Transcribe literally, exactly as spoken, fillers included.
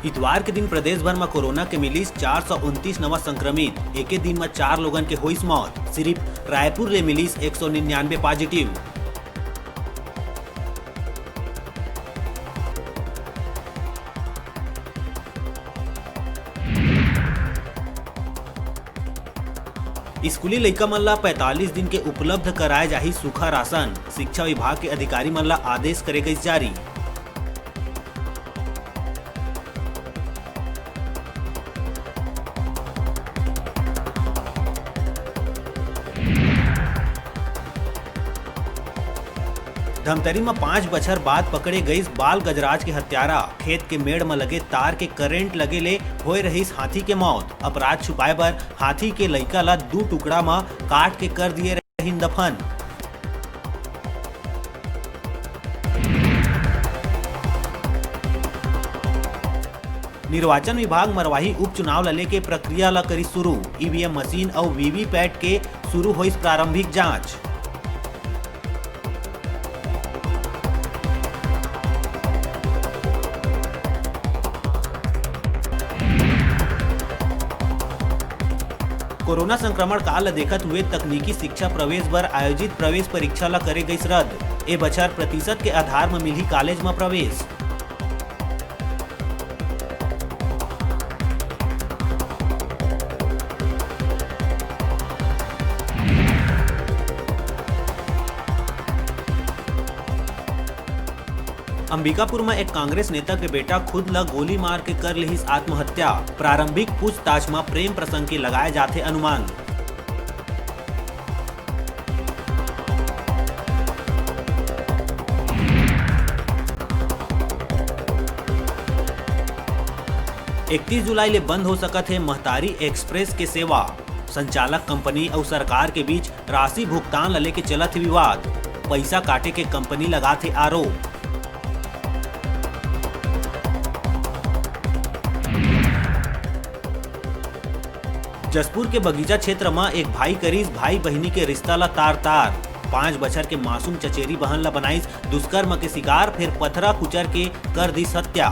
इतवार के दिन प्रदेश भर म कोरोना के मिलिस चार सौ उनतीस नवा संक्रमित। एके दिन म चार लोगन के होइस मौत। सिरिफ रायपुर ले मिलिस एक सौ निन्यानवे पॉजिटिव। स्कूली लइका मन ला पैंतालीस दिन के उपलब्ध कराए जाही सूखा राशन। शिक्षा विभाग के अधिकारी मन ला आदेश करे गइस जारी। धमतरी म पाँच बछर बाद पकड़े गइस बाल गजराज के हत्यारा। खेत के मेड़ म लगे तार के करंट लगे ले होए रहिस हाथी के मौत। अपराध छुपाए बर हाथी के लइका ला दू टुकड़ा म काट के कर दिए रहिन दफन। निर्वाचन विभाग मरवाही उपचुनाव ल लेके प्रक्रिया ल करिस शुरू। ईवीएम मशीन अउ वीवीपैट के शुरू होइस प्रारंभिक जांच। कोरोना संक्रमण काल ल देखत हुए तकनीकी शिक्षा प्रवेश बर आयोजित प्रवेश परीक्षा ल करे गइस रद्द। ए बछर प्रतिशत के आधार म मिलही कॉलेज म प्रवेश। अंबिकापुर म एक कांग्रेस नेता के बेटा खुद ल गोली मार के कर लिहिस आत्महत्या। प्रारंभिक पूछताछ म प्रेम प्रसंग के लगाए जाथे अनुमान। इकतीस जुलाई ले बंद हो सकत हे महतारी एक्सप्रेस के सेवा। संचालक कंपनी अउ सरकार के बीच राशि भुगतान ल लेके चलत हे विवाद। पइसा काटे के कंपनी लगात हे आरोप। जशपुर के बगीचा क्षेत्र म एक भाई करिस भाई बहिनी के रिश्ता ल तार-तार। पाँच बछर के मासूम चचेरी बहन ल बनाइस दुष्कर्म के शिकार, फेर पथरा कुचर के कर दिस हत्या।